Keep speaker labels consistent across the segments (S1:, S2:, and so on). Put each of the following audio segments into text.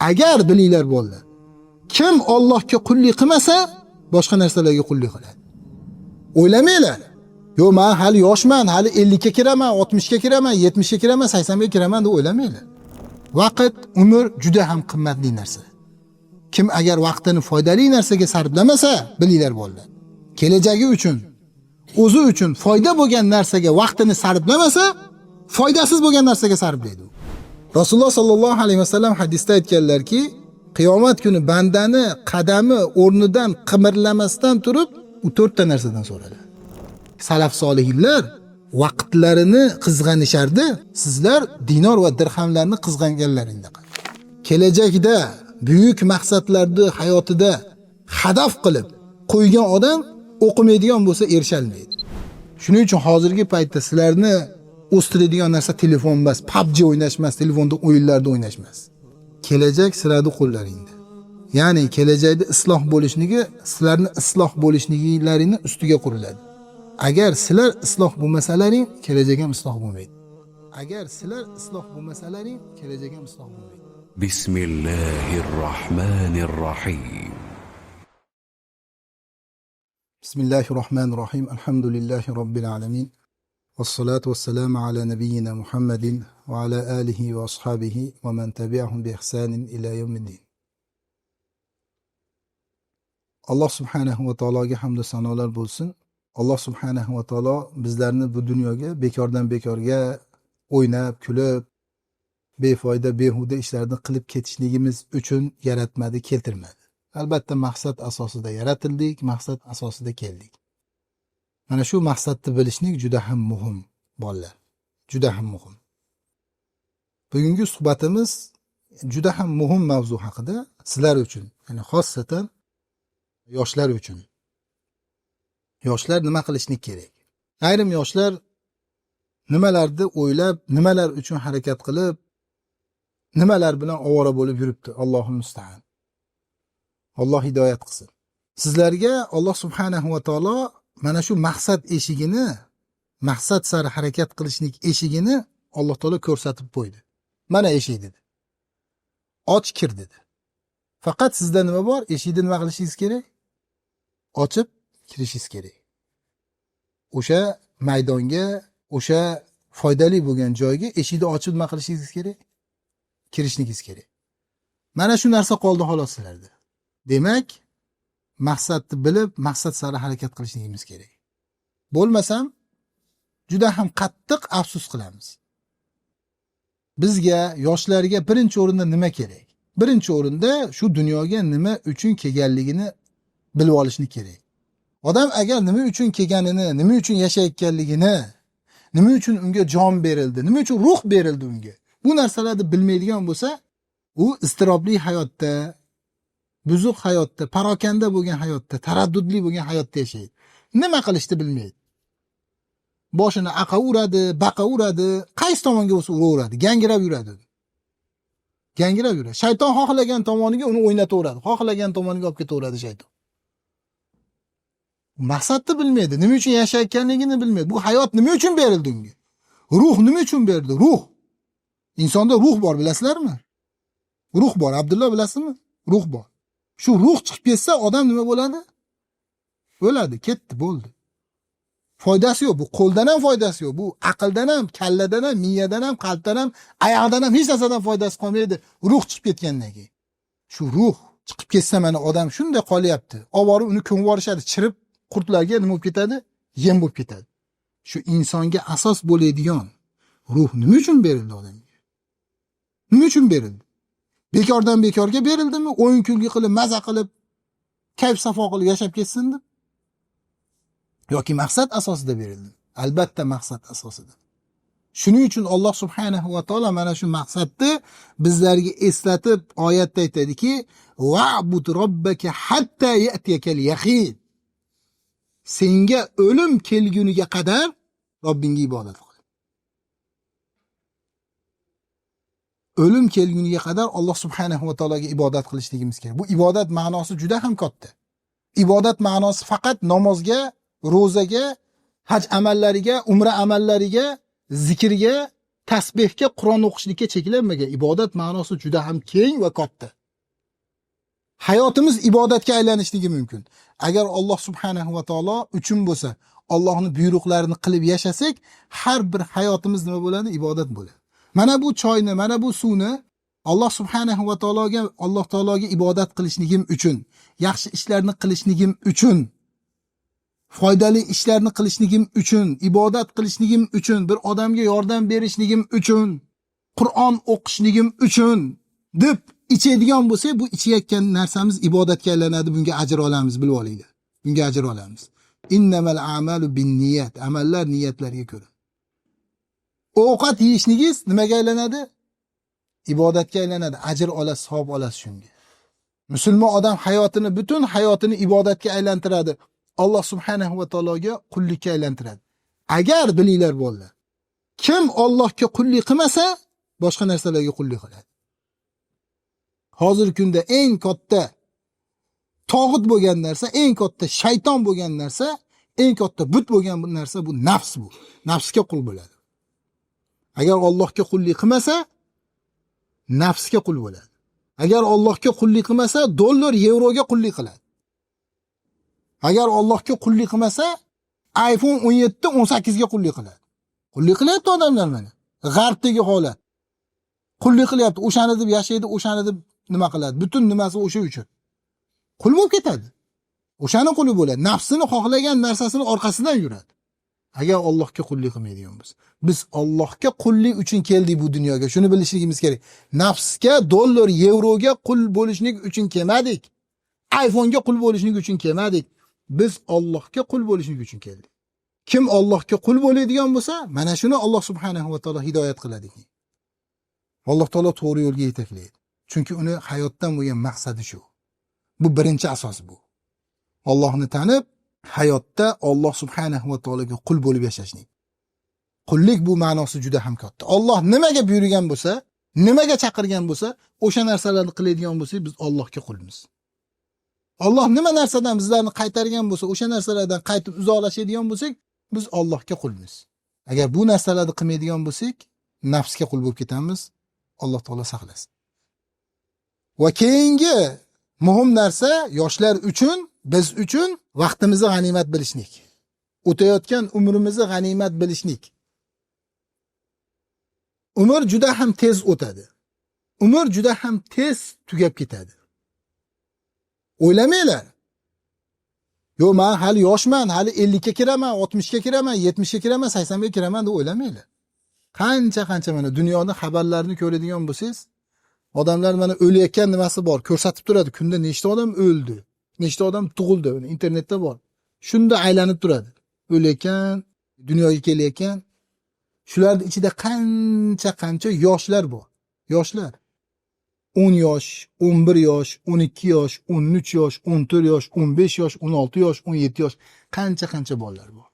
S1: Agar bilinglar bolalar, kim Allohga qullik qilmasa, boshqa narsalarga qullik qiladi. O'ylamanglar. Yo'q, men hali yoshman, hali 50 ga kiraman, 60 ga kiraman, 70 ga kiraman, 80 ga kiraman deb o'ylamanglar. Vaqt, umr juda ham qimmatli narsa. Kim agar vaqtini foydali narsaga sarflamasa, bilinglar bolalar, kelajagi uchun, o'zi uchun foyda bo'lgan narsaga vaqtini sarflamasa, foydasiz bo'lgan narsaga sarflaydi. Rasululloh sallallohu alayhi vasallam hadisda aytganlarki, qiyomat kuni bandani qadami o'rnidan qimirlamasdan turib, u to'rtta narsadan so'raladi. Salaf solihlar vaqtlarini qizg'anishardi, sizlar dinor va dirhamlarni qizg'anganlaringda. Kelajakda buyuk maqsadlarni hayotida hadaf qilib qo'ygan odam o'qimaydigan bo'lsa erishalmaydi. Shuning uchun hozirgi paytda sizlarni o'stiradigan narsa telefon emas, PUBG o'ynash emas, telefonda o'yinlarda o'ynash emas. Kelajak sizlarning qo'llaringda. Ya'ni kelajakda isloh bo'lishligi sizlarni isloh bo'lishligingizni ustiga quriladi. Agar sizlar isloh bo'lmasalaring, kelajak ham isloh bo'lmaydi. Agar sizlar isloh bo'lmasalaring, kelajak ham isloh bo'lmaydi.
S2: Bismillahirrohmanirrohim.
S1: Bismillahirrohmanirrohim. Alhamdulillahi robbil alamin. Vassalatu vassalamu ala nabiyyina Muhammadin va ala alihi va ashabihi va man tabi'ahum bi ihsanin ila yawmiddin. Alloh subhanahu va taologa hamd va sanolar bo'lsin. Alloh subhanahu va taolo bizlarni bu dunyoga bekordan bekorga o'ynab, kulib, befoyda, behuda ishlarni qilib ketishligimiz uchun yaratmadi, keltirmadi. Albatta maqsad asosida yaratildik, maqsad asosida keldik. Mana shu maqsadni bilishlik juda ham muhim, bolalar. Juda ham muhim. Bugungi suhbatimiz juda ham muhim mavzu haqida sizlar uchun, ya'ni xossatan yoshlar uchun. Yoshlar nima qilishni kerak? Ayrim yoshlar nimalarni o'ylab, nimalar uchun harakat qilib, nimalar bilan ovora bo'lib yuribdi. Allohu musta'an. Alloh hidoyat qilsin. Sizlarga Alloh subhanahu va taolo mana shu maqsad eshigini, maqsad sari harakat qilishlik eshigini Alloh taolo ko'rsatib qo'ydi. Mana eshik dedi. Och kir dedi. Faqat sizda nima bor? Eshikni nima qilishingiz kerak? Ochib kirishingiz kerak. O'sha maydonga, o'sha foydali bo'lgan joyga eshikni ochib nima qilishingiz kerak? Kirishligingiz kerak. Mana shu narsa qoldi xolos sizlarda. Demak, maqsadni bilib, maqsad sari harakat qilishligimiz kerak. Bo'lmasam juda ham qattiq afsus qilamiz. Bizga, yoshlarga birinchi o'rinda nima kerak? Birinchi o'rinda shu dunyoga nima uchun kelganligini bilib olishni kerak. Odam agar nima uchun kelganini, nima uchun yashayotganligini, nima uchun unga jon berildi, nima uchun ruh berildi unga, bu narsalarni bilmaydigan bo'lsa, u iztirobli hayotda, buzuq hayotda, parokanda bo'lgan hayotda, taraddudli bo'lgan hayotda yashaydi. Nima qilishni bilmaydi. Boshini aqa uradi, baqa uradi, qaysi tomonga bo'lsa uraveradi, gangirab yuradi. Gangirab yuradi. Shayton xohlagan tomoniga uni o'ynataveradi, xohlagan tomoniga olib ketaveradi shayton. Maqsadni bilmaydi, nima uchun yashayotganligini bilmaydi. Bu hayot nima uchun berildi unga? Ruh nima uchun berildi? Ruh. Insonda ruh bor, bilasizlarmi? Ruh bor. Abdulloh bilasizmi? Ruh bor. Shu ruh chiqib ketsa odam nima bo'ladi? O'ladi, ketdi, bo'ldi. Foydasi yo'q. Bu qo'ldan ham foydasi yo'q. Bu aqldan ham, kalladan ham, miyadan ham, qalbdan ham, oyoqdan ham hech narsadan foydasi qolmaydi. Ruh chiqib ketgandan keyin. Shu ruh chiqib ketsa mana odam shunday qolyapti. Olib borib uni ko'mib yuborishadi, chirib qurtlarga nima bo'lib ketadi? Yem bo'lib ketadi. Shu insonga asos bo'ladigan ruh nima uchun berildi odamga? Nima uchun berildi? Bekordan bekorga berildimi? O'yin kulgi qilib, maza qilib, kayf safo qilib yashab ketsin deb? Yoki maqsad asosida berildi? Albatta maqsad asosida. Shuning uchun Alloh subhanahu va taolo mana shu maqsadni bizlarga eslatib oyatda aytadiki, "Wa'bud robbaka hatta ya'tiyakal yaqin." Senga o'lim kelguniga qadar Robbingga ibodat qil. O'lim kelguniga qadar Alloh subhanahu va taologa ibodat qilishligimiz kerak. Bu ibodat ma'nosi juda ham katta. Ibodat ma'nosi faqat namozga, ro'zaga, haj amallariga, umra amallariga, zikrga, Tasbehga, Qur'on o'qishlikka cheklanmagan. Ibodat ma'nosi juda ham keng va katta. Hayotimiz ibodatga aylanishligi mumkin. Agar Alloh subhanahu va taolo uchun bo'lsa, Allohning buyruqlarini qilib yashasak, har bir hayotimiz nima bo'ladi? Ibodat bo'ladi. Mana bu choyni, mana bu suvni Alloh subhanahu va taologa, Alloh taologa ibodat qilishligim uchun, yaxshi ishlarni qilishligim uchun, foydali ishlarni qilishligim uchun, ibodat qilishligim uchun, bir odamga yordam berishligim uchun, Qur'on o'qishligim uchun deb ichadigan bo'lsak, bu ichayotgan narsamiz ibodatga aylanadi, bunga ajr olamiz, bilib olinglar. Bunga ajr olamiz. Innamal a'malu binniyat. Amallar niyatlarga ko'ra. Ovqat yeyishligingiz nimaga aylanadi? Ibodatga aylanadi. Ajr olasiz, savob olasiz shunga. Musulmon odam hayotini, butun hayotini ibodatga aylantiradi. Alloh subhanahu va taologa qullikka aylantiradi. Agar bilinglar bolalar, kim Allohga qullik qilmasa, boshqa narsalarga qullik qiladi. Hozirgi kunda eng katta tog'ut bo'lgan narsa, eng katta shayton bo'lgan narsa, eng katta but bo'lgan bu narsa bu nafs bu. Nafsga qul bo'ladi. Agar Allohga qullik qilmasa, nafsga qul bo'ladi. Agar Allohga qullik qilmasa, dollar, yevroga qullik qiladi. Agar Allohga qullik qilmasa, iPhone 17, 18 ga qullik qiladi. Qullik qilyapti odamlar mana. G'arbdagi holat. Qullik qilyapti, o'shani deb yashaydi, o'shani deb nima qiladi? Butun nimasi o'sha uchun. Qul bo'lib ketadi. O'shani quli bo'ladi. Nafsini xohlagan narsasini orqasidan yuradi. Agar Allohga qullik qilmaydigan bo'lsa. Biz Allohga qullik uchun keldik bu dunyoga. Shuni bilishligimiz kerak. Nafsga, dollar, yevroga qul bo'lishlik uchun kelmadik. iPhone'ga qul bo'lishlik uchun kelmadik. Biz Allohga qul bo'lishlik uchun keldik. Kim Allohga qul bo'ladigan bo'lsa, mana shuni Alloh subhanahu va taolo hidoyat qiladi. Alloh taolo to'g'ri yo'lga yetaklaydi. Chunki uni hayotdan bo'lgan maqsadi shu. Bu birinchi asos bu. Allohni tanib, hayotda Alloh subhanahu va taologa qul bo'lib yashashlik. Qullik bu ma'nosi juda ham katta. Alloh nimaga buyurgan bo'lsa, nimaga chaqirgan bo'lsa, o'sha narsalarni qiladigan bo'lsak, biz Allohga qulmiz. Alloh nima narsadan bizlarni qaytargan bo'lsa, o'sha narsalardan qaytib uzoqlashadigan bo'lsak, biz Allohga qulmiz. Agar bu narsalarni qilmaydigan bo'lsak, nafsga qul bo'lib ketamiz. Alloh taolo saqlasin. Va keyingi muhim narsa yoshlar uchun, biz uchun vaqtimizni g'animat bilishlik. O'tayotgan umrimizni g'animat bilishlik. Umr juda ham tez o'tadi. Umr juda ham tez tugab ketadi. O'ylamanglar. Yo'q, men hali yoshman, hali 50 ga kiraman, 60 ga kiraman, 70 ga kiraman, 80 ga kiraman deb o'ylamanglar. Qancha mana dunyoni xabarlarini ko'radigan bo'lsangiz, odamlar mana o'layotgan nimasi bor, ko'rsatib turadi. Kunda nechta odam o'ldi, nechta odam tug'ildi, internetda bor. Shunda aylanib turadi. O'layotgan, dunyoga kelayotgan. Shularning ichida qancha yoshlar bor. Yoshlar. 10 yosh, 11 yosh, 12 yosh, 13 yosh, 14 yosh, 15 yosh, 16 yosh, 17 yosh, qancha bolalar bor.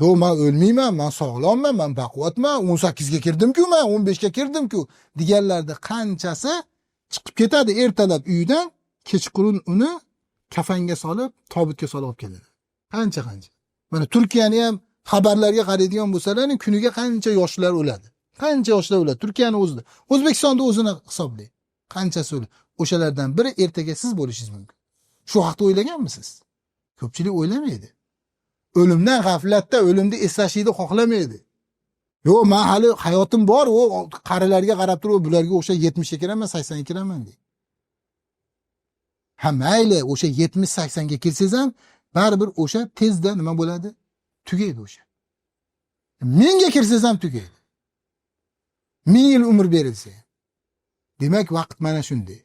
S1: Yo'q, men o'lmayman, men sog'lomman, men baquvvatman, 18 ga kirdim-ku, men 15 ga kirdim-ku deganlarda qanchasi chiqib ketadi ertalab uydan, kechqurun uni kafanga solib, tobutga solib olib keladi. Qancha. Mana Turkiyani ham xabarlarga qaraydigan bo'lsalar, kuniga qancha yoshlar o'ladi. Qancha yoshlar o'ladi Turkiyani o'zida. O'zbekistonda o'zini hisoblaydi. Qanchasi o'ladi. O'shalardan biri ertaga siz bo'lishingiz mumkin. Shu haqda o'ylaganmisiz? Ko'pchilik o'ylamaydi. O'limdan g'aflatda, o'limni eslashlikni xohlamaydi. Yo'q, men hali hayotim bor, u qarilarga qarab turib, bularga o'xshab 70 ga kiraman, 80 ga kiraman deydi. Ha, mayli, o'sha 70-80 ga kirsangiz ham baribir o'sha tezda nima bo'ladi? Tugaydi o'sha. 1000 ga kirsangiz ham tugaydi. 1000 yil umr berilsa. Demak, vaqt mana shunday.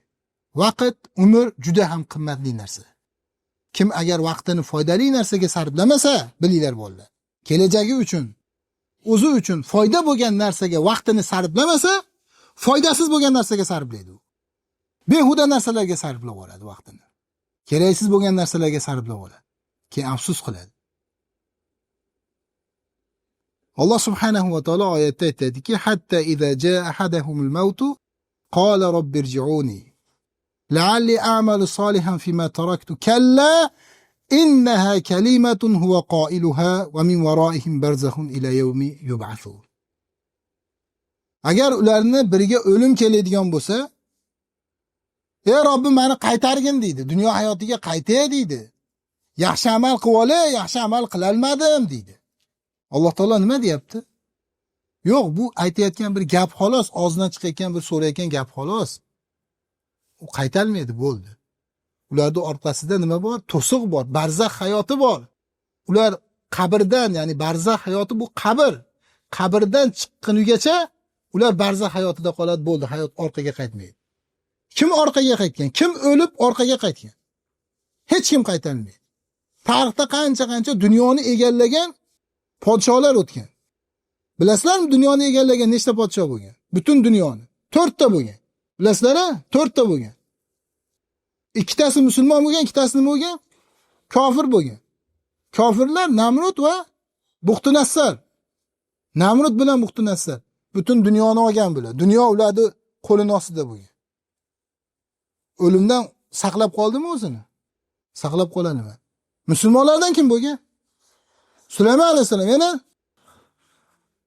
S1: Vaqt, umr juda ham qimmatli narsa. Kim agar vaqtini foydali narsaga sarflamasa, bilinglar bolalar, kelajagi uchun, o'zi uchun foyda bo'lgan narsaga vaqtini sarflamasa, foydasiz bo'lgan narsaga sarflaydi u. Behuda narsalarga sarflab yuboradi vaqtini. Keraksiz bo'lgan narsalarga sarflab yuboradi. Keyin afsus qiladi. Alloh subhanahu va taolo oyatda aytadiki, hatta iza jaa ahadahumul mautu qala robbirji'uni la'alli a'malu solihan fima taraktu kalla innaha kalimatun huwa qailuha va min waraihim barzakhun ila yawmi yub'athun. Agar ularni biriga o'lim keladigan bo'lsa, "Ey Robbim, meni qaytargin" deydi. Dunyo hayotiga qaytay deydi. Yaxshi amal qilib olay, yaxshi amal qilolmadim deydi. Alloh taolo nima deyapti? Yo'q, bu aytayotgan bir gap xolos, og'zidan chiqayotgan bir so'rayotgan gap xolos. U qaytalmaydi, bo'ldi. Ularning orqasida nima bor? To'siq bor, barzax hayoti bor. Ular qabrdan, ya'ni barzax hayoti bu qabr. Qabrdan chiqqunigacha ular barzax hayotida qoladi, bo'ldi, hayot orqaga qaytmaydi. Kim orqaga qaytgan? Kim o'lib orqaga qaytgan? Hech kim qaytolmaydi. Tarixda qancha-qancha dunyoni egallagan podsholar o'tgan. Bilasizlarmi, dunyoni egallagan nechta podsho bo'lgan? Butun dunyoni 4 ta bo'lgan. Bilasizlar-a? 4 ta bo'lgan. Ikkitasi musulmon bo'lgan, ikkitasi nima bo'lgan? Kofir bo'lgan. Kofirlar Namrud va Buxtunassar. Namrud bilan Buxtunassar butun dunyoni olgan bular. Dunyo ularni qo'lini ostida bo'lgan. O'limdan saqlab qoldimi o'zini? Saqlab qoladimi? Musulmonlardan kim bo'lgan? Sulaymon alayhissalom, yana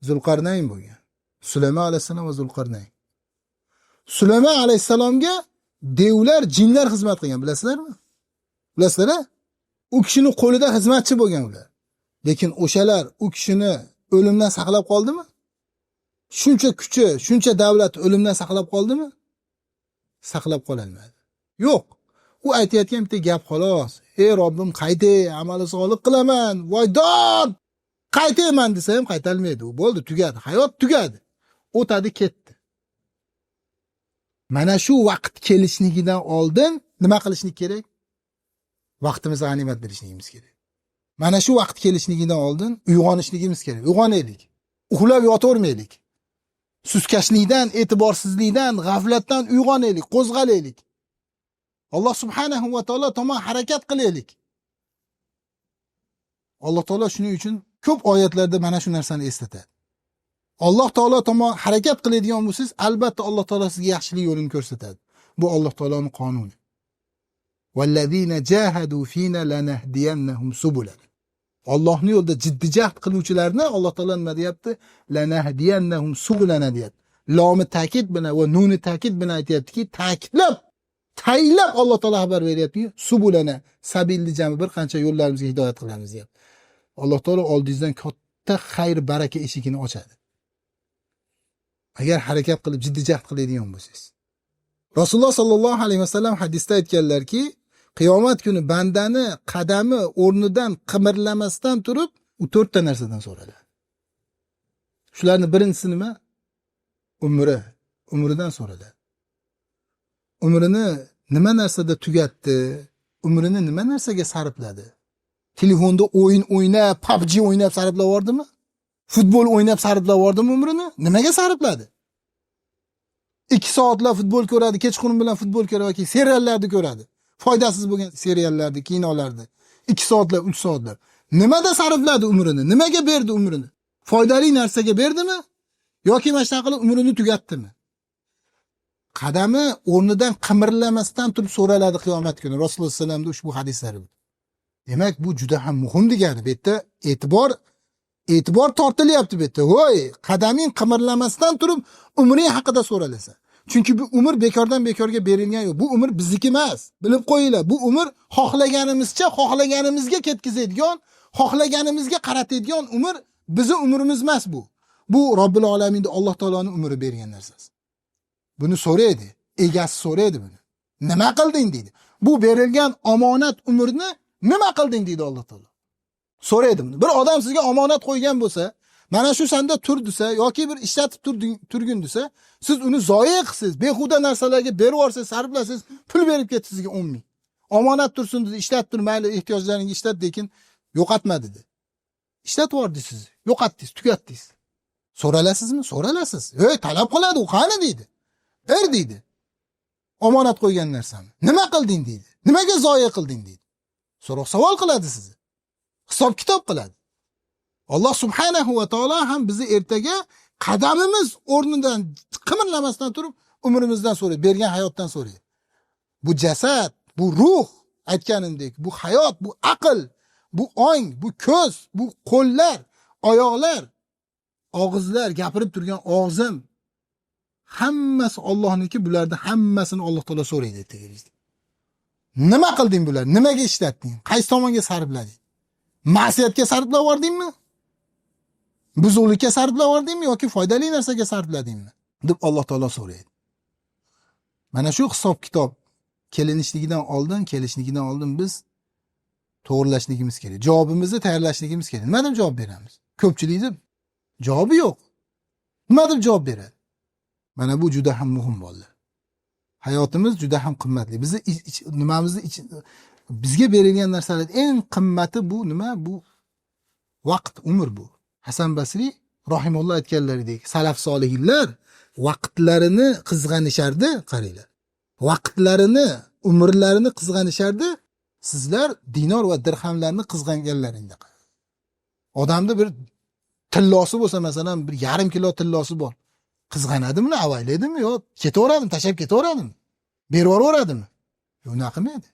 S1: Zulqarnayn bo'lgan. Sulaymon alayhissalom va Zulqarnayn. Sulaymon alayhissalomga devlar, jinlar xizmat qilgan, bilasizlarmi? Bilasizlar-a? U kishining qo'lida xizmatchi bo'lgan ular. Lekin o'shalar u kishini o'limdan saqlab qoldimi? Shuncha kuchi, shuncha davlat o'limdan saqlab qoldimi? Saqlab qololmadi. Yo'q. U aytayotgan bitta gap xolos. Ey Robbim, qaytay, amali solih qilaman. Voy dod! Qaytayman desa ham qaytalmaydi. U bo'ldi, tugadi. Hayot tugadi. O'tadi, ketdi. Mana shu vaqt kelishligidan oldin nima qilishlik kerak? Vaqtimizni g'animat bilishligimiz kerak. Mana shu vaqt kelishligidan oldin uyg'onishligimiz kerak. Uyg'onaylik. Uxlab yotavermaylik. Suskashlikdan, e'tiborsizlikdan, g'aflatdan uyg'onaylik, qo'zg'alaylik. Alloh subhanahu va taolo tomon harakat qilaylik. Alloh taolo shuning uchun ko'p oyatlarda mana shu narsani eslatadi. Alloh taolo tomon harakat qiladigan bo'lsangiz, albatta Alloh taolo sizga yaxshilik yo'lini ko'rsatadi. Bu Alloh taoloning qonuni. Vallazina jahadu fina lanahdiyannahum subulana. Allohning yo'lida jiddiy jahd qiluvchilarni Alloh taolo nima deyapti? Lanahdiyannahum subulana deyapti. Lomi ta'kid bilan va nuni ta'kid bilan aytayaptiki, ta'kidlab, tayinlab Alloh taolo xabar beryaptiki, subulana sabilni jami bir qancha yo'llarimizga hidoyat qilamiz deyapti. Alloh taolo oldingizdan katta xayr baraka eshigini ochadi. Agar harakat qilib jiddiy jahd qiladigan bo'lsangiz. Rasululloh sallallohu alayhi vasallam hadisda aytganlarki, qiyomat kuni bandani qadami o'rnidan qimirlamasdan turib, u 4 ta narsadan so'raladi. Shularning birinchisi nima? Umri, umridan so'raladi. Umrini nima narsada tugatdi? Umrini nima narsaga sarfladi? Telefonda o'yin o'ynab, PUBG o'ynab sarflab yubordimi? Futbol o'ynab sarflab yubordimi umrini? Nimaga sarfladi? 2 soatlab futbol ko'radi, kechqurun bilan futbol ko'radi yoki seriallarni ko'radi. Foydasiz bo'lgan seriallarni, kinolarni 2 soatlab, 3 soatlab. Nimada sarfladi umrini? Nimaga berdi umrini? Foydali narsaga berdimi? Yoki mana shunaqa qilib umrini tugatdimi? Qadami o'rnidan qimirlamasdan turib so'raladi qiyomat kuni. Rasululloh sollallohu alayhi vasallamda ushbu hadislari bu. Demak, bu juda ham muhim degani. Bu yerda e'tibor tortilyapti bu yerda. Voy, qadaming qimirlamasdan turib umring haqida so'ralasan. Chunki bu umr bekordan bekorga berilgan yo'q. Bu umr bizniki emas. Bilib qo'yinglar, bu umr xohlaganimizcha, xohlaganimizga ketkazadigan, xohlaganimizga qaratadigan umr bizi umrimiz emas bu. Bu Robbil olaminda Alloh taoloning umri bergan narsasi. Buni so'raydi, egasi so'raydi buni. Nima qilding deydi. Bu berilgan omonat umrni nima qilding deydi Alloh taolo. So'raydi buni. Bir odam sizga omonat qo'ygan bo'lsa, mana shu senda tur desa yoki bir ishlatib turgin desa, siz uni zoye qilsiz, behuda narsalarga berib yuborsangiz, sarflasangiz, pul berib ketdi sizga 10 ming. Omonat tursin dedi, ishlatib tur, mayli ehtiyojlaringga ishlat, lekin yo'qotma dedi. Ishlatib yubordingiz siz, yo'qotdingiz, tugatdingiz. So'ralasizmi? So'ralasiz. Ey, talab qiladi u, qani deydi. Ber deydi. Omonat qo'ygan narsani. Nima qilding deydi. Nimaga zoye qilding deydi. So'roq savol qiladi sizni. Hisob kitob qiladi. Alloh subhanahu va taolo ham bizni ertaga qadamimiz o'rnidan qimirlamasdan turib umrimizdan so'raydi, bergan hayotdan so'raydi. Bu jasad, bu ruh, aytganimdek, bu hayot, bu aql, bu ong, bu ko'z, bu qo'llar, oyoqlar, og'izlar, gapirib turgan og'zim. Hammasi Allohniki, bularni hammasini Alloh taolo so'raydi ertaga bizdan. Nima qilding bular? Nimaga ishlatding? Qaysi tomonga sarflading? Ma'siyatga sarflab yubordingmi? Buzuqlikka sarflab yubordingmi yoki foydali narsaga sarfladingmi? Deb Alloh taolo so'raydi. Mana shu hisob-kitob kelinishligidan oldin, kelishligidan oldin biz to'g'rilashligimiz kerak. Javobimizni tayyorlashligimiz kerak. Nima deb javob beramiz? Ko'pchilikda javobi yo'q. Nima deb javob beradi? Mana bu juda ham muhim bolalar. Hayotimiz juda ham qimmatli. Bizni nimamizni bizga berilgan narsalar eng qimmati bu nima? Bu vaqt, umr bu. Hasan Basriy rahimulloh aytganlaridek, salaf solihinlar vaqtlarini qizg'anishardi, qaranglar. Vaqtlarini, umrlarini qizg'anishardi. Sizlar dinor va dirhamlarni qizg'anganlaringda. Odamda bir tillosi bo'lsa, masalan, bir yarim kilo tillosi bor. Qizg'anadimi, avaylaydimi yo ketaveradimi, tashlab ketaveradimi? Berib yuboradimi? Unaqa qilmaydi.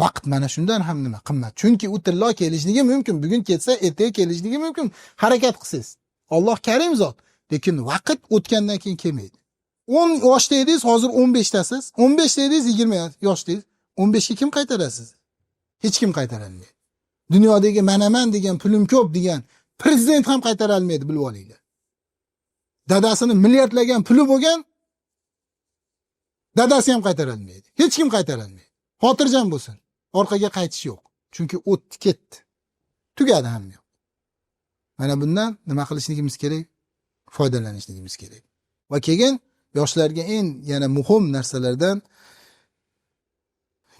S1: Vaqt mana shundan ham nima qimmat. Chunki u tillo kelishligi mumkin. Bugun ketsa, ertaga kelishligi mumkin. Harakat qilsangiz. Alloh karim zot. Lekin vaqt o'tgandan keyin kelmaydi. 10 yoshda edingiz, hozir 15 dasiz. 15 da edingiz, 20 yoshdingiz. 15 ga kim qaytarasiz? Hech kim qaytara olmaydi. Dunyodagi manaman degan, pulim ko'p degan prezident ham qaytara olmaydi, bilib olinglar. Dadasini milliardlagan puli bo'lgan dadasi ham qaytara olmaydi. Hech kim qaytara olmaydi. Xotirjam bo'lsin. Orqaga qaytish yo'q. Chunki o'tdi, ketdi. Tugadi hamma yo'q. Mana bundan nima qilishligimiz kerak? Foydalanishligimiz kerak. Va keyin yoshlarga eng yana muhim narsalardan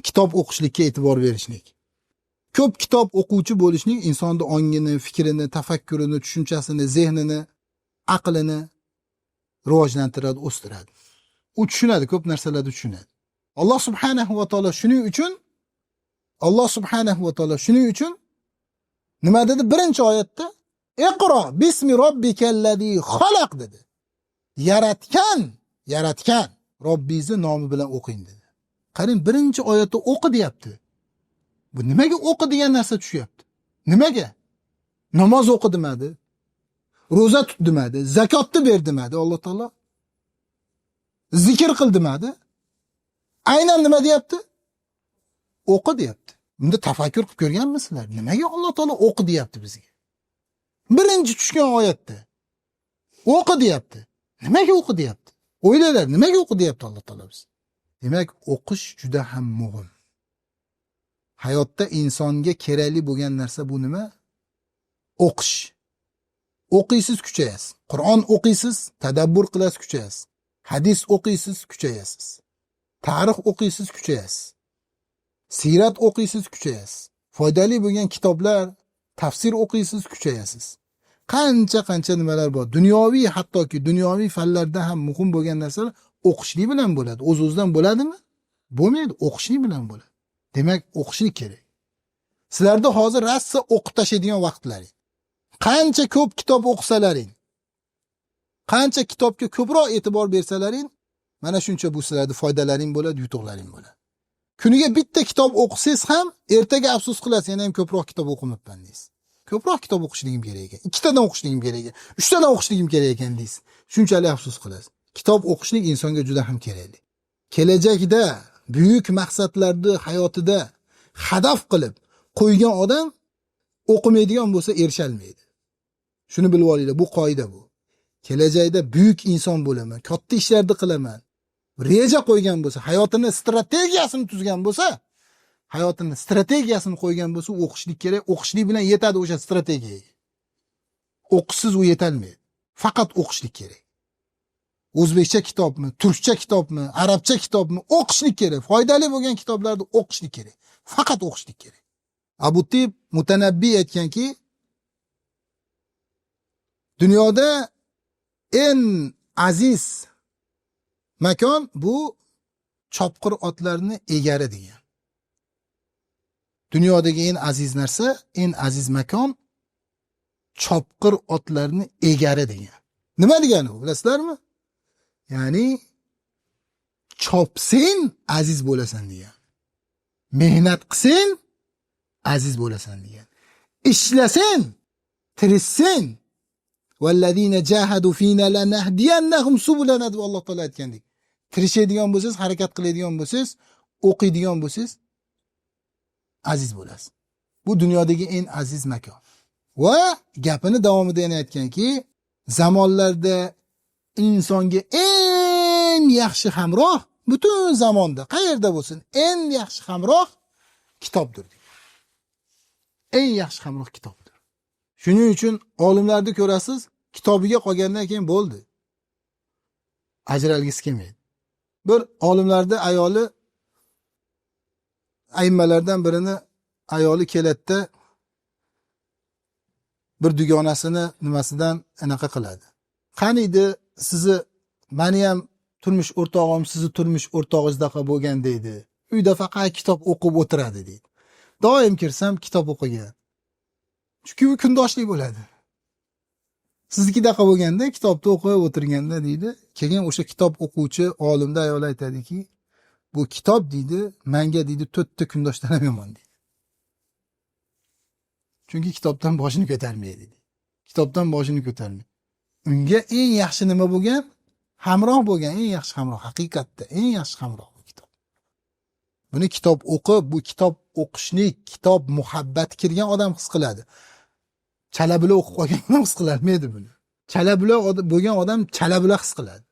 S1: kitob o'qishlikka e'tibor berishlik. Ko'p kitob o'quvchi bo'lishlik insonni ongini, fikrini, tafakkurini, tushunchasini, zehnini, aqlini rivojlantiradi, o'stiradi. U tushunadi, ko'p narsalarni tushunadi. Alloh subhanahu va taolo shuning uchun, Alloh subhanahu va taolo shuning uchun nima dedi? Birinchi oyatda Iqro bismi robbikallazi xalaq dedi. Yaratgan, yaratgan Robbingizni nomi bilan o'qing dedi. Qarang, birinchi oyatda o'qi deyapti. Bu nimaga o'qi degan narsa tushyapti? Nimaga? Namoz o'qi demadi. Ro'za tut demadi, zakotni ber demadi Alloh taolo. Zikr qil demadi. Aynan nima deyapti? O'qi deyapti. Bunda tafakkur qilib ko'rganmisizlar? Nimaga Alloh taolo o'qi deyapti bizga? Birinchi tushgan oyatda o'qi deyapti. Nimaga o'qi deyapti? O'ylanglar, nimaga o'qi deyapti Alloh taolo bizga? Demak, o'qish juda ham muhim. Hayotda insonga kerakli bo'lgan narsa bu nima? O'qish. O'qiysiz, kuchayasiz. Qur'on o'qiysiz, tadabbur qilasiz, kuchayasiz. Hadis o'qiysiz, kuchayasiz. Tarix o'qiysiz, kuchayasiz. Siyrat o'qiysiz, kuchayasiz. Foydali bo'lgan kitoblar, tafsir o'qiysiz, kuchayasiz. Qancha-qancha nimalar bor. Dunyoviy, hattoki dunyoviy fanlarda ham muhim bo'lgan narsalar o'qishlik bilan bo'ladi. O'z-o'zidan bo'ladimi? Bo'lmaydi, o'qishlik bilan bo'ladi. Demak, o'qishlik kerak. Sizlarda hozir rosa o'qib tashlaydigan vaqtlaring. Qancha ko'p kitob o'qisalaring, qancha kitobga ko'proq e'tibor bersalaring, mana shuncha bu sizlarning foydalaring bo'ladi, yutuqlaring bo'ladi. Kuniga bitta kitob o'qisangiz ham ertaga afsus qilasiz, yana ham ko'proq kitob o'qimabman deysiz. Ko'proq kitob o'qishligim kerak ekan, ikkitadan o'qishligim kerak ekan, uchtadan o'qishligim kerak ekan deysiz. Shunchalik afsus qilasiz. Kitob o'qishlik insonga juda ham kerakli. Kelajakda buyuk maqsadlarni hayotida hadaf qilib qo'ygan odam o'qimaydigan bo'lsa erisha olmaydi. Shuni bilib olinglar, bu qoida bu. Kelajakda buyuk inson bo'laman, katta ishlarni qilaman. Reja qo'ygan bo'lsa, hayotini strategiyasini tuzgan bo'lsa, hayotini strategiyasini qo'ygan bo'lsa, o'qishlik kerak. O'qishlik bilan yetadi o'sha strategiyaga. O'qishsiz u yetalmaydi. Faqat o'qishlik kerak. O'zbekcha kitobmi, turkcha kitobmi, arabcha kitobmi o'qishlik kerak. Foydali bo'lgan kitoblarni o'qishlik kerak. Faqat o'qishlik kerak. Abu Tib Mutanabbiy aytganki, dunyoda eng aziz makon bu chopqir otlarni egari degan. Dunyodagi eng aziz narsa, eng aziz makon chopqir otlarni egari degan. Nima degani bu, bilasizlarmi? Ya'ni chopsang aziz bo'lasan degan. Mehnat qilsang aziz bo'lasan degan. Ishlasang, tirishsang, Vallazina jahadu fina lanahdiyannahum subulana deb Alloh taolo aytgandek. Tirishadigan bo'lsangiz, harakat qiladigan bo'lsangiz, o'qiydigan bo'lsangiz aziz bo'lasiz. Bu dunyodagi eng aziz makon. Va gapini davomida yana aytganki, zamonlarda insonga eng yaxshi hamroh butun zamonda qayerda bo'lsin eng yaxshi hamroh kitobdir. Eng yaxshi hamroh kitobdir. Shuning uchun olimlarni ko'rasiz, kitobiga qolgandan keyin bo'ldi. Ajralgisi kelmaydi. Bir olimlarda ayoli, ayimmalardan birini ayoli keladida bir dugonasini nimasidan anaqa qiladi. Qaniydi sizni, meni ham turmush o'rtog'im sizni turmush o'rtog'ingizdaqa bo'lgan deydi. Uyda faqat kitob o'qib o'tiradi deydi. Doim kirsam kitob o'qigan. Chunki u kundoshlik bo'ladi. Siznikidaqa bo'lganda kitobni o'qib o'tirganda deydi. Keyin o'sha kitob o'quvchi olimda ayol aytadiki, bu kitob deydi, menga deydi 4 ta kundoshdan ham yomon deydi. Chunki kitobdan boshini ko'tarmaydi deydi. Kitobdan boshini ko'tarmaydi. Unga eng yaxshi nima bo'lgan? Hamroh bo'lgan, eng yaxshi hamroh, haqiqatda eng yaxshi hamroh bu kitob. Buni kitob o'qib, bu kitob o'qishlik, kitob muhabbati kirgan odam his qiladi. Chala-bula o'qib qolgan odam his qilolmaydi buni. Chala-bula bo'lgan odam chala-bula his qiladi.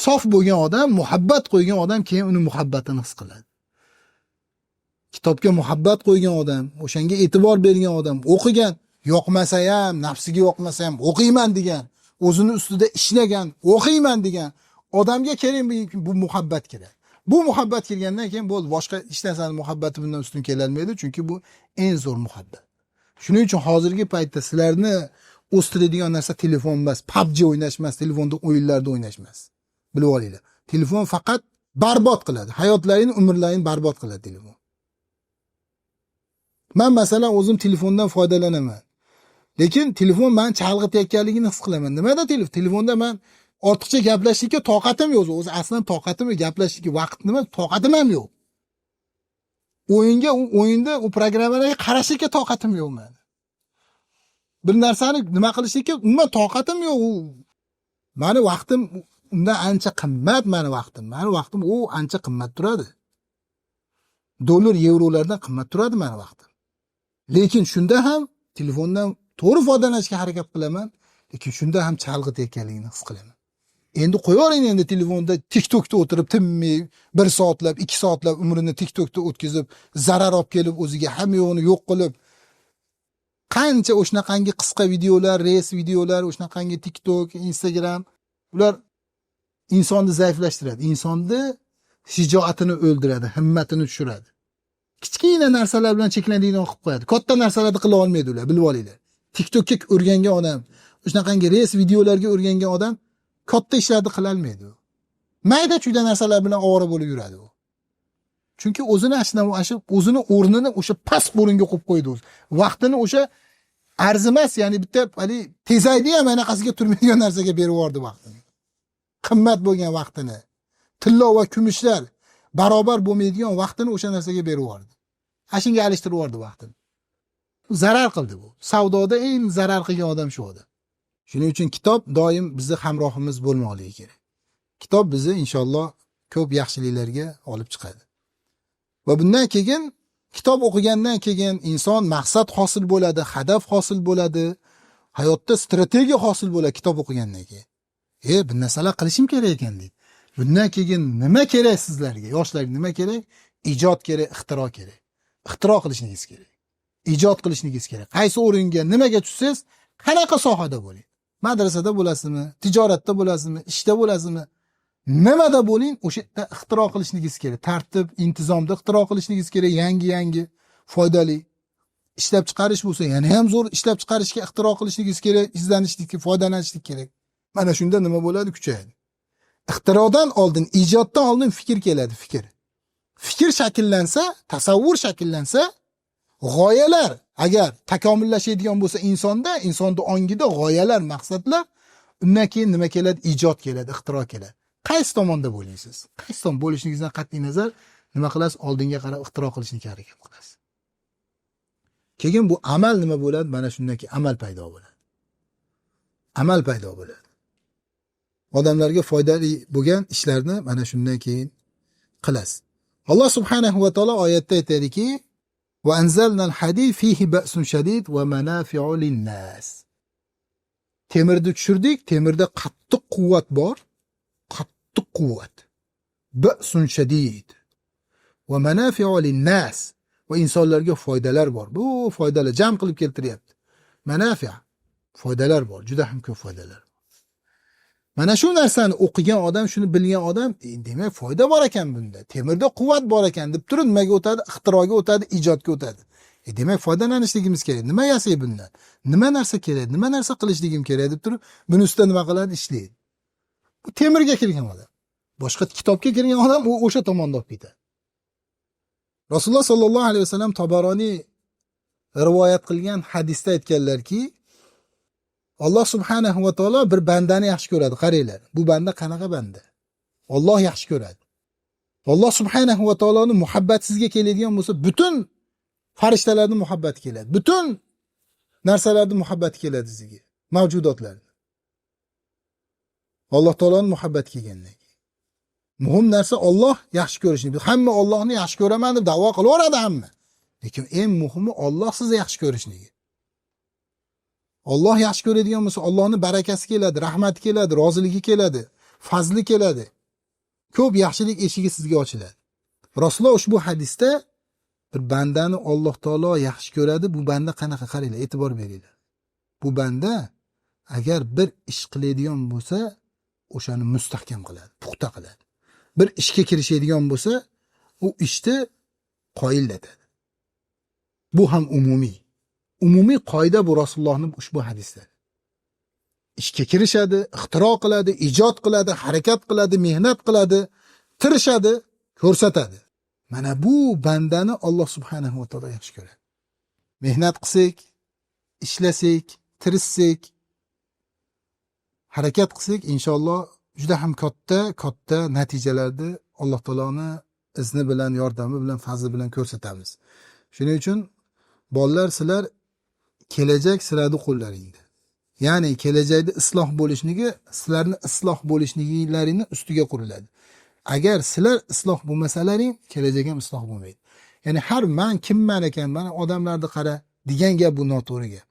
S1: Sof bo'lgan odam, muhabbat qo'ygan odam keyin uni muhabbatini his qiladi. Kitobga muhabbat qo'ygan odam, o'shanga e'tibor bergan odam, o'qigan, yoqmasa ham, nafsiga yoqmasa ham o'qiyman degan, o'zini ustida ishlagan, o'qiyman degan odamga kerak bu muhabbat kerak. Bu muhabbat kelgandan keyin bo'ldi, boshqa hech narsani muhabbati bundan ustun kelolmaydi, chunki bu eng zo'r muhabbat. Shuning uchun hozirgi paytda sizlarni o'stiradigan narsa telefon emas, PUBG o'ynash emas, telefonda o'yinlarda o'ynash emas. Bilib olinglar. Telefon faqat barbod qiladi. Hayotlaringni, umrlaringni barbod qiladi telefon. Men masalan o'zim telefondan foydalanaman. Lekin telefon meni chalg'itayotganligini his qilaman. Nimada telefon? Telefonda men ortiqcha gaplashishga toqatim yo'q. O'zi aslan toqatim yo'q, gaplashishga vaqt nima, toqatim ham yo'q. O'yinga, u o'yinda u programmalarga qarashga toqatim yo'q meni. Bir narsani nima qilishga umuman toqatim yo'q. U meni vaqtim undan ancha qimmat, meni vaqtim. Meni vaqtim u ancha qimmat turadi. Dollar, yevrolardan qimmat turadi meni vaqtim. Lekin shunda ham telefondan to'g'ri foydalanishga harakat qilaman, lekin shunda ham chalg'itayotganligini his qilaman. Endi qo'yavering endi telefonda TikTokda o'tirib tinmay 1 soatlab, 2 soatlab umrini TikTokda o'tkazib, zarar olib kelib o'ziga hamma yo'g'ini yo'q qilib, qancha o'shanaqangi qisqa videolar, reels videolar, o'shanaqangi TikTok, Instagram, ular insonni zaiflashtiradi, insonni shijoatini o'ldiradi, himmatini tushiradi. Kichkina narsalar bilan cheklanadigan qilib qo'yadi. Katta narsalarni qila olmaydi ular, bilib olinglar. TikTokka o'rgangan odam, o'shanaqangi reels videolarga o'rgangan odam katta ishlarni qila olmaydi u. Mayda chuyda narsalar bilan ovora bo'lib yuradi u. Chunki o'zini ashna o'zini o'rnini o'sha past o'ringa qo'yib qo'ydi o'zi. Vaqtini o'sha arzimas, ya'ni bitta hali tezaydi ham anaqasiga turmaydigan narsaga berib yubordi vaqtini. Qimmat bo'lgan vaqtini, tillo va kumushlar barobar bo'lmaydigan vaqtini o'sha narsaga berib yubordi. Ashinga alishtirib yubordi vaqtini. Zarar qildi bu. Savdoda eng zarar qilgan odam shu odam. Shuning uchun kitob doim bizni hamrohimiz bo'lmoqligi kerak. Kitob bizni inshaalloh ko'p yaxshiliklarga olib chiqadi. Va bundan keyin kitob o'qigandan keyin inson maqsad hosil bo'ladi, hadaf hosil bo'ladi, hayotda strategiya hosil bo'ladi kitob o'qigandan keyin. Bir narsalar qilishim kerak ekan deydi. Bundan keyin nima kerak sizlarga? Yoshlarga nima kerak? Ijod kerak, ixtiro kerak. Ixtiro qilishingiz kerak. Ijod qilishingiz kerak. Qaysi o'ringa, nimaga tushsangiz, qanaqa sohada bo'ling. Madrasada bo'lasizmi, tijoratda bo'lasizmi, ishda bo'lasizmi? Nimada bo'ling, o'sha yerda ixtiro qilishingiz kerak. Tartib, intizomda ixtiro qilishingiz kerak, yangi-yangi, foydali ishlab chiqarish bo'lsa, yana ham zo'r ishlab chiqarishga ixtiro qilishingiz kerak, izlanishlik, foydalanishlik kerak. Mana shunda nima bo'ladi? Kuchayadi. Ixtirodan oldin, ijoddan oldin fikr keladi, fikr. Fikr shakllansa, tasavvur shakllansa, g'oyalar agar takomillashadigan bo'lsa insonda, insonda ongida g'oyalar, maqsadlar, undan keyin nima keladi? Ijod keladi, ixtiro keladi. Qaysi tomonda bo'lingsiz? Qaysi tomon bo'lishingizdan qat'iy nazar nima qilasiz? Oldinga qarab ixtiro qilishni harakat qilasiz. Keyin bu amal nima bo'ladi? Mana shundan keyin amal paydo bo'ladi. Amal paydo bo'ladi. Odamlarga foydali bo'lgan ishlarni mana shundan keyin qilasiz. Alloh subhanahu va taolo oyatda aytadiki: "Va anzalnal hadid fihi ba'sun shadid va manafi'u lin-nas." Temirni tushirdik, temirda qattiq quvvat bor, qattiq quvvat. Ba'sun shadid va manafi'u lin-nas, va insonlarga foydalar bor. Bu foydalar jam qilib keltiryapti. Manafi' foydalar bor, juda ham ko'p foydalar. Mana shu narsani o'qigan odam, shuni bilgan odam, demak foyda bor ekan bunda. Temirda quvvat bor ekan deb turib nimaga o'tadi? Ixtiroga o'tadi, ijodga o'tadi. Demak foydalanishligimiz kerak. Nima yasay bundan? Nima narsa kerak? Nima narsa qilishligim kerak deb turib, buni ustida nima qiladi? Ishlaydi. Bu temirga kirgan odam. Boshqa kitobga kirgan odam u o'sha tomonda olib ketadi. Rasululloh sallallohu alayhi vasallam Tabaroniy rivoyat qilgan hadisda aytganlarki, Alloh subhanahu va taolo bir bandani yaxshi ko'radi. Qaranglar, bu banda qanaqa banda? Alloh yaxshi ko'radi. Alloh subhanahu va taoloning muhabbati sizga keladigan bo'lsa, butun farishtalarning muhabbati keladi. Butun narsalarning muhabbati keladi sizga, mavjudotlarning. Alloh taoloning muhabbati kelgandan keyin. Muhim narsa Alloh yaxshi ko'rishni. Hamma Allohni yaxshi ko'raman deb da'vo qilaveradi hamma. Lekin eng muhimi Alloh sizni yaxshi ko'rishligi. Alloh yaxshi ko'radigan bo'lsa, Allohning barakasi keladi, rahmati keladi, roziligi keladi, fazli keladi. Ko'p yaxshilik eshigi sizga ochiladi. Rasululloh ushbu hadisda bir bandani Alloh taolo yaxshi ko'radi. Bu banda qanaqa, qaranglar, e'tibor beringlar. Bu banda agar bir ish qiladigan bo'lsa, o'shani mustahkam qiladi, puxta qiladi. Bir ishga kirishadigan bo'lsa, u ishni qoyillatadi. Bu ham umumiy. Umumiy qoida bu Rasulullohning ushbu hadislar. Ishga kirishadi, ixtiro qiladi, ijod qiladi, harakat qiladi, mehnat qiladi, tirishadi, ko'rsatadi. Mana bu bandani Alloh subhanahu va taolo yaxshi ko'radi. Mehnat qilsak, ishlasak, tirishsak, harakat qilsak, inshaalloh juda ham katta katta natijalarni Alloh taoloning izni bilan, yordami bilan, fazli bilan ko'rsatamiz. Shuning uchun bolalar, sizlar kelajak sizlarning qo'llaringda. Ya'ni kelajakda isloh bo'lishligi sizlarni isloh bo'lishligingizni ustiga quriladi. Agar sizlar isloh bo'lmasalaring, kelajak ham isloh bo'lmaydi. Ya'ni har man kimman ekan, mana odamlarni qara degan gap bu noto'g'ri gap.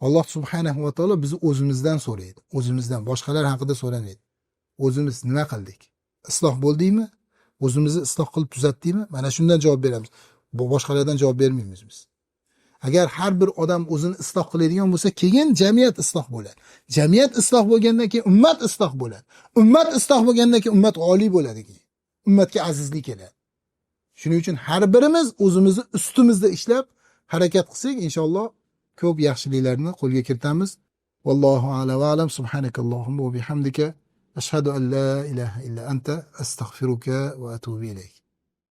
S1: Alloh subhanahu va taolo bizni o'zimizdan so'raydi. O'zimizdan, boshqalar haqida so'ramaydi. O'zimiz nima qildik? Isloh bo'ldikmi? O'zimizni isloh qilib tuzatdikmi? Mana shundan javob beramiz. Bu boshqalardan javob bermaymiz biz. Agar har bir odam o'zini isloh qiladigan bo'lsa, keyin jamiyat isloh bo'ladi. Jamiyat isloh bo'lgandan keyin ummat isloh bo'ladi. Ummat isloh bo'lgandan keyin ummat oliy bo'ladi keyin. Ummatga azizlik keladi. Shuning uchun har birimiz o'zimizni ustimizda ishlab harakat qilsak, inshaalloh ko'p yaxshiliklarni qo'lga kiritamiz. Vallohu a'la va alam. Subhanakallohumma va bihamdika ashhadu an la ilaha illa anta astag'firuka va atubu ilayk.